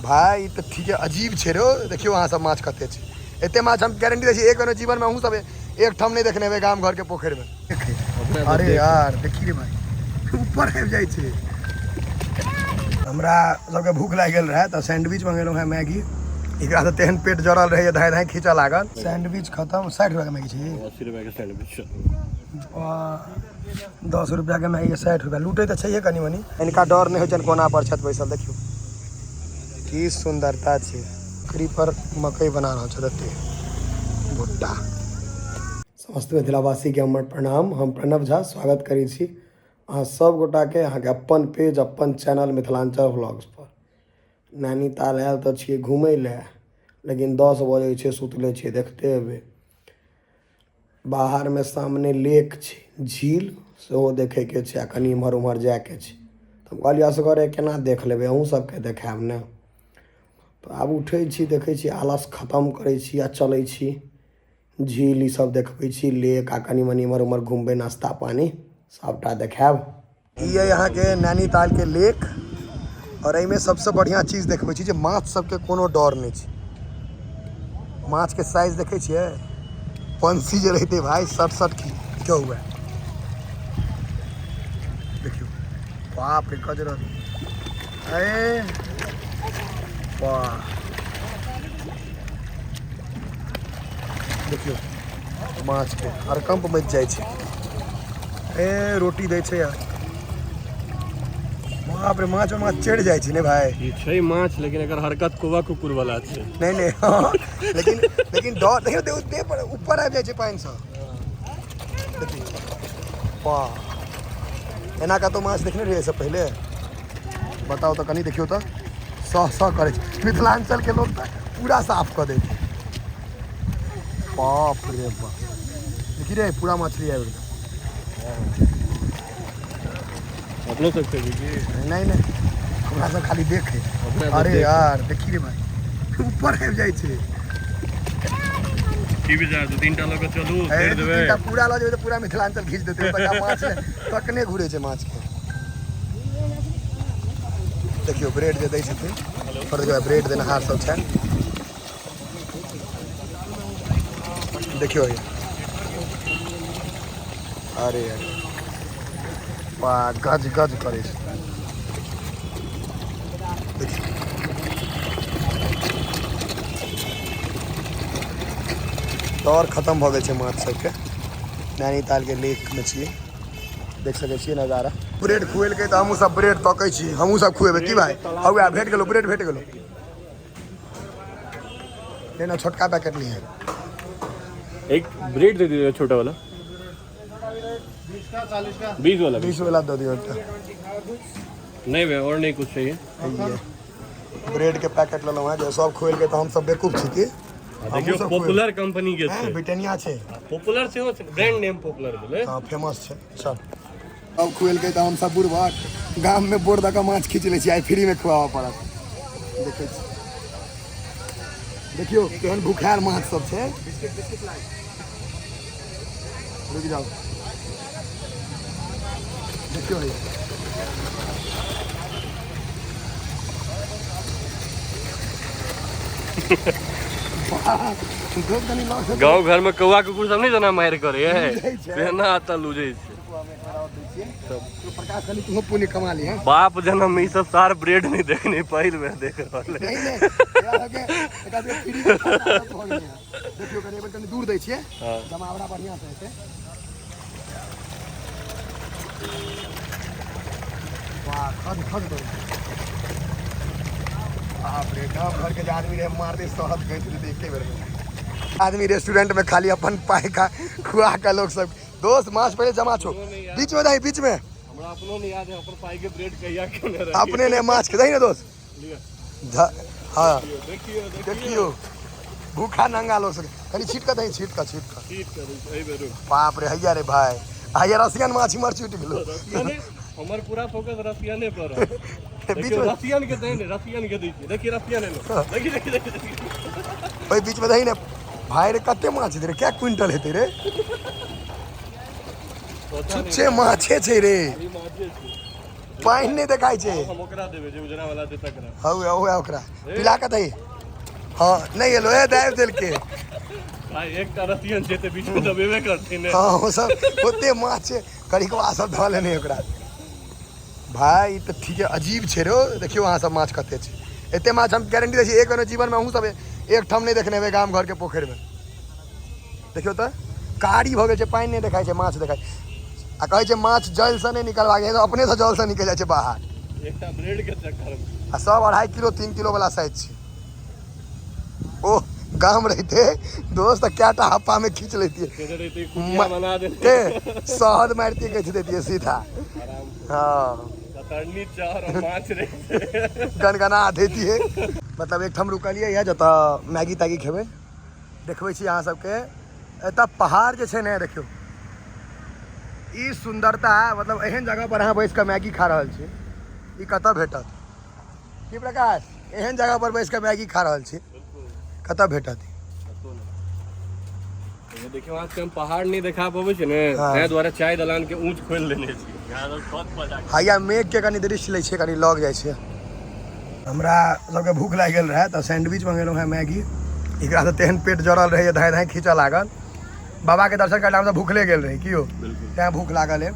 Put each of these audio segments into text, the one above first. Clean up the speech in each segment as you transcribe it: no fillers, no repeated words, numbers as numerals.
भाई तऽ ठीक है, अजीब छै रो। देखियौ अहाँ सब माछ कते छै, एते माछ हम गारंटी दै छी एक बेर जीवन में अहूँ सब एक ठाम नहि देखने हेबै गाम घर के पोखरि में। अरे यार देखी रे भाई, ऊपर आबि जाइ छै। हमरा सबके भूख लागि गेल रहै तऽ सैंडविच मंगेलहुँ हेँ, मैगी। एकरा तऽ तेहन पेट जरल रहै धाँइ धाँइ खींचऽ लागल। सैंडविच खतम। 60 रुपया के मैगी छै। 80 रुपया के सैंडविच। 10 रुपया के मैगी 60 रुपया लूटे तऽ छैहे कनि मनि। इनका डर नहि होइ छनि, कोना पर छथि बैसल। देखियौ की सुन्दरता छै। बकरी पर मकई बना रहल छथि एते भुट्टा। समस्त मिथिलावासीके हमर प्रणाम। हम प्रणव झा स्वागत करै छी अहाँ सब गोटाके अहाँके अपन पेज अपन चैनल मिथिलाञ्चल व्लॉग्स पर। नैनीताल आयल तऽ छियै घुमै लए, लेकिन 10 बजै छै, सुतले छियै, देखते हेबै। बाहरमे सामने लेक छै, झील सेहो देखैके छै आ कनि एम्हर ओम्हर जाइके छै। तऽ हम कहलियै असगरे केना देख लेबै, अहूँ सबके देखायब ने। तऽ आब उठै छी, देखै छी, आलस खतम करै छी आ चलै छी झील ई सब देखबै छी, लेक आ कनि मनि एम्हर ओम्हर घुमबै, नाश्ता पानी सबटा देखायब। ई अइ अहाँके नैनीतालके लेक आओर एहिमे सबसँ बढ़िआँ चीज देखबै छी जे माछ सबके कोनो डर नहि छै। माछके साइज देखै छियै, पंसी जे रहितै भाई सट सट की क्यों हुआ। देखियौ बाप रे गजरत। अरे वाह, देखियौ माछके हड़कंप मचि जाइ छै। ए रोटी दै छै यार, बाप रे माछ माछ चढ़ि जाइ छै ने भाई। ई छै माछ, लेकिन एकर हरकत कौआ कुकुर वाला छै। नहीं नहीं, हाँ, लेकिन लेकिन डर देखियौ, देह देह पर ऊपर आबि जाइ छै पानिसँ। देखियौ वाह, एना कतहु माछ देखने रहियै एहिसँ पहिले? बताउ तऽ कनि। देखियौ तऽ सह सह करै छै। मिथिलाञ्चलके लोक तऽ पूरा साफ कऽ दै छै। बाप रे बाप, देखी रे पूरा मछली आबि गेलै। अपनो सब खेबी की? नहीं नहीं, हमरा सब खाली देखे। अपना सब अरे देखे। यार देखी रे भाई, ऊपर आबि जाइ छै। की विचार, दू तीन टा लऽ कऽ चलू? ए, तैर दू देबै। तीनटा पूरा लऽ जेबै तऽ पूरा मिथिलाञ्चल घीच देतै। ओतऽ माछ तकने घुरे छै माछ के। देखियौ ब्रेड जे दै छथिन पर, देखियौ ब्रेड देनहार सब छनि। देखियौ भैया, अरे अरे वाह, गज गज करै छै। देखियौ डर खतम भऽ गेल छै माछ सबके। नैनीतालके लेकमे छियै, देख सकै छियै नजारा। ब्रेड खुएलकै तऽ हमहूँ सब ब्रेड तकै छी, हमहूँ सब खुएबै की भाई? हौआ भेट गेलो, ब्रेड भेट गेलो। लेना छोटका पैकेट लिए। एक ब्रेड दे दीजिए, छोटा वाला, 20 वाला। 20 वाला दऽ दियौ एकटा। नहीं भैया, और नहीं कुछ चाहिए। ब्रेड के पैकेट लेलहुँ हेँ। जे सब खुएलकै तऽ हमसब बेवकूफ छी की? देखियौ हमहूँ सब पॉपुलर कंपनी के हैं छै। ब्रिटानिया छै। पॉपुलर सेहो छै, ब्रांड नेम पॉपुलर भेलै। हँ, फेमस छै। चल, अब खुएलकै तऽ हमसब बुढ़बक गाममे बोर दऽ कऽ माछ खींच लै छी, आइ फ्रीमे खुआबऽ पड़त। देखै छी, देखियौ केहन भूखायल माछ सब छै। रुकि जाउ, देखियौ भैया। वाह, दोस्त कनि लऽ कऽ गाँव घर में कौआ कुकुर सब नहीं जेना मारि करे है, लूजै छै। तेना एतऽ लूजै छै। प्रकाश कनि तूहो पुण्य कमा ली। बाप जनम, ई सब सार ब्रेड नहीं देखने, पहिल बेर देख रहल है। नहीं नहीं, एकरा सबके एकरा सबके फ्री के खाना आदत भऽ गेलै हँ। देखियौ कनि एहिबेर कनि दूर दै छियै, जमावड़ा बढ़िआँ से हेतै। वाह, खद खद करू। बाप रे, गाँव घर के जे आदमी रहे मारते शहद घैत देते एके बेर में। आदमी रेस्टोरेंट में खाली अपन पाई खा खुआ के लोग सब। दोस्त माछ पहिले जमा छो, बीच में दही, बीच में। हमरा अपनो नहीं याद है अपन पाई के ब्रेड कहिया खेने रहियै। अपने ने माछ के दही ने दोस्त। लिअ। हाँ। देखियौ देखियौ। देखियौ भूखा नंगा लोग सब। कनि छीट कऽ दही, छीट कऽ, छीट कऽ। ठीक करू एहि बेर रुक। बाप रे, हैया रे भाई, हैया रसियन माछ इमहर छूटि गेलो। रसियने, हमर पूरा फोकस रसियने पर है। बीच देखियौ में रसियन के दही ने, रसियन के दै छियै। देखिए रसियन एलो, देखिए देखिए देखिए देखिए। ओहि बीच में दही ने भाई। रे कते माछ हेतै रे? क्या क्विंटल हेतै रे? पता नहि। छुच्छे माछे छै रे। ई माछे छै। पानि नहि देखाइ छै। हम ओकरा देबै जे उजरा वाला दे तकरा। हौ हौ, ओकरा पिला कऽ दही। हँ, नहि एलो, ए दाबि देलकै। भाई, एकटा रतियन छै तऽ बीच में दबेबे करथिन ने। हँ, ओ सब ओते माछ छै, करिकवा सब धऽ लेने ओकरा। भाय, ई तऽ ठीके अजीब छै रो। देखियौ अहाँ सब, माछ कते छै। एते माछ हम गारंटी दै छी, एक बेर जीवनमे अहूँ सब एकठाम नहि देखने हेबै गाम घरके पोखरिमे। देखियौ तऽ कारी भऽ गेल छै, पानि नहि देखाइ छै, माछ देखाइ। आ कहै छै माछ जलसँ नहि निकलबाक चाही, अपनेसँ जलसँ निकलि जाइ छै बाहर। एकटा ब्रेड के चक्कर में। आ सब 2.5 किलो, 3 किलो वाला साइज छै। ओ गाम रहिते दोस्त तऽ कएटा हप्पा में खींच लेतियै। कहते रहिते कुटिया बना देने। के शहद मारितियै, गैथ देतियै सीधा। आराम से। कतरनी चाउर और माछ रहिते। गनगना देतियै। मतलब एकठाम रुकलियै यऽ जतऽ मैगी तैगी खेबै। देखबै छी अहाँ सबके, एतऽ पहाड़ जे छै ने, देखियौ ई सुन्दरता। मतलब एहन जगह पर अहाँ बैस कऽ मैगी खा रहल छी, ई कतऽ भेटत? की प्रकाश, एहन जगह पर बैस कऽ मैगी खा रहल छी, कतऽ भेटत? ये देखियौ, आज के हम पहाड़ नहीं देखा पबै छै ने। ताहि दुआरे चाय दलान के ऊंच खोलि देने छी, यहाँ सब छत पर जाके। हैया मेघ के कनि दृश्य लै छियै, कनि लग जाइ छै। हमरा सबके भूख लागि गेल रहै तऽ सैंडविच मंगेलहुँ हेँ, मैगी। एकरा से तेहन पेट जड़ल रहै, धाँइ धाँइ खींचऽ लागल। बाबा के दर्शन करला हमसब भूखले गेल रही कियो। तें भूख लागल है।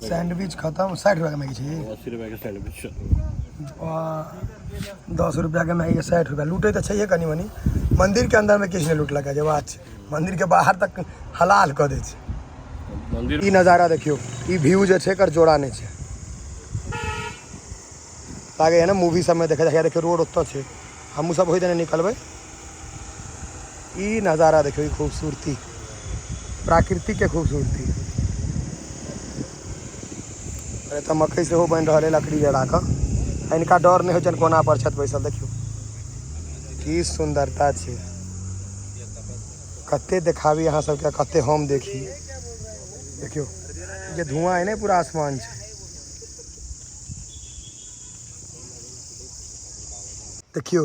सैंडविच खतम। 60 रुपया के मैगी छै। 80 रुपया के सैंडविच। वाह, 10 रुपया के मैगी 60 रुपया। लूटे तऽ छैहे कनि मनि। मंदिर के अंदर में किछु नहि लूटलक जे बात छै, मंदिर के बाहर तक हलाल कऽ दै छै। मंदिर। ई नजारा देखियौ, ई व्यू जे छै, एकर जोड़ा नहि छै। लागैए ने मूवी सबमे देखै जाइ। देखियौ, रोड ओतऽ छै, हमहूँ सब ओहि दने निकलबै। ई नजारा देखियौ, ई खूबसूरती, प्राकृतिक के खूबसूरती। अरे, तऽ मकई सेहो बनि रहल है लकड़ी जरा कऽ। हिनका डर नहि होइ छनि, कोना पर छथि बैसल। देखियौ की सुन्दरता छै। कते देखाबी अहाँ सबके, कते हम देखी। देखियौ जे धुआं है ने, पूरा आसमान छै। देखियौ,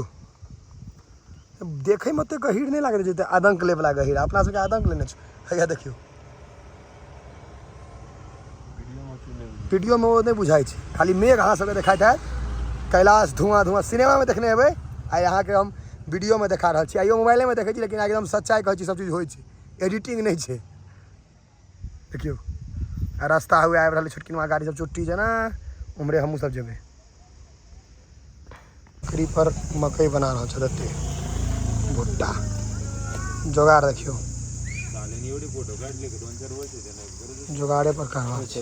देखैमे ओते गहीर नहि लागैत छै, आदंक लै वला गहीर। अपना सबके आदंक लेने छै। हैया देखियौ, वीडियोमे ओ नहि बुझाइ छै, खाली मेघ अहाँ सबके देखाइत हैत, कैलाश धुआं धुआं। सिनेमामे देखने हेबै, आइ अहाँके हम वीडियोमे देखा रहल छी। आइयो मोबाइलेमे देखै छी, लेकिन एकदम सच्चाइ कहै छी, सब चीज होइ छै, एडिटिंग नहि छै। देखियौ, आ रास्ता हुए आबि रहल छोटकिनमा गाड़ी सब चुट्टी जेना। उम्हरे हमहूँ सब जेबै। बकरी पर मकई बना रहल छै, एते भुट्टा जोगाड़। देखियौ, जोगाड़े पर कर रहल छै।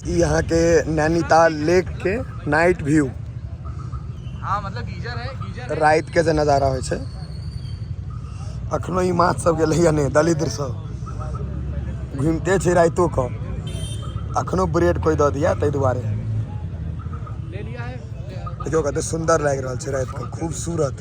ई अहाँके नैनीताल लेक के नाइट व्यू। हाँ, मतलब गीजर है, गीजर। राति के जे नजारा होइ छै। अखनो ई माछ सब गेलैया नहि, दलिद्र सब घुमिते छै रातिो कऽ। अखनो ब्रेड कोइ दऽ दिया, ताहि दुआरे। ले लिया है। देखियौ, कते सुन्दर लागि रहल छै राति कऽ, खूबसूरत।